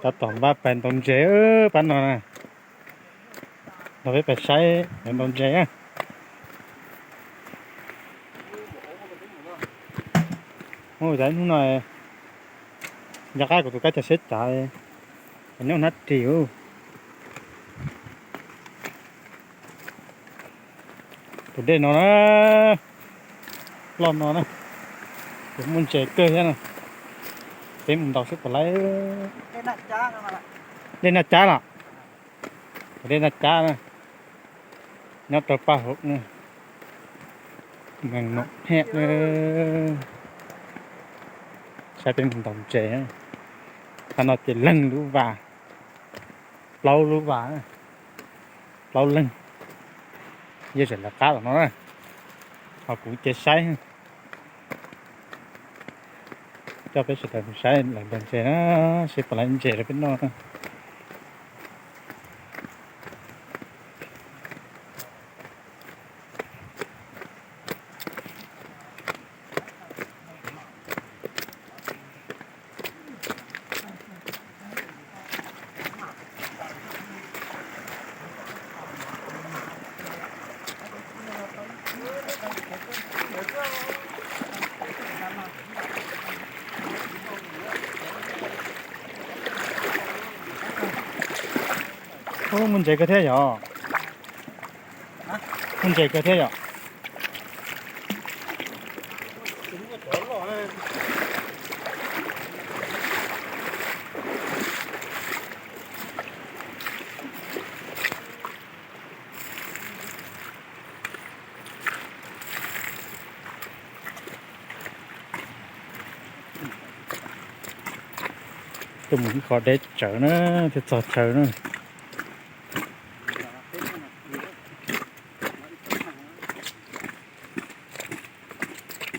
Tab tom npaj pais ntaus ntses pab no na. Los peb pais saib lawv ntaus ntses. Hnub no nco qab kuv tus kab cog siab cav, nyob hnab ris. Tus dej no na, loj no na, kuj muaj ntses kawg thiab na. Peb mus ntaus seb puas laib. Dej Naj Cab los? Dej Naj Cab na, nyob rau Paj Hauv na. Nees Nom Hej, saib peb mus ntaus ntses. Qhov no ces leeg lub vas, plaub lub vas, plaub leeg. Yog tseem lawv qab los no na, ho kuv cia saib. Coj peb sawv daws mus saib lawv ntaus ntses na, seb puas laib ntses rau peb noj na. Ub, muaj ntses kawg thiab yom? Muaj ntses kawg thiab yom? Tuaj mus ib qho deb tsawv na, thiaj txog chaw na.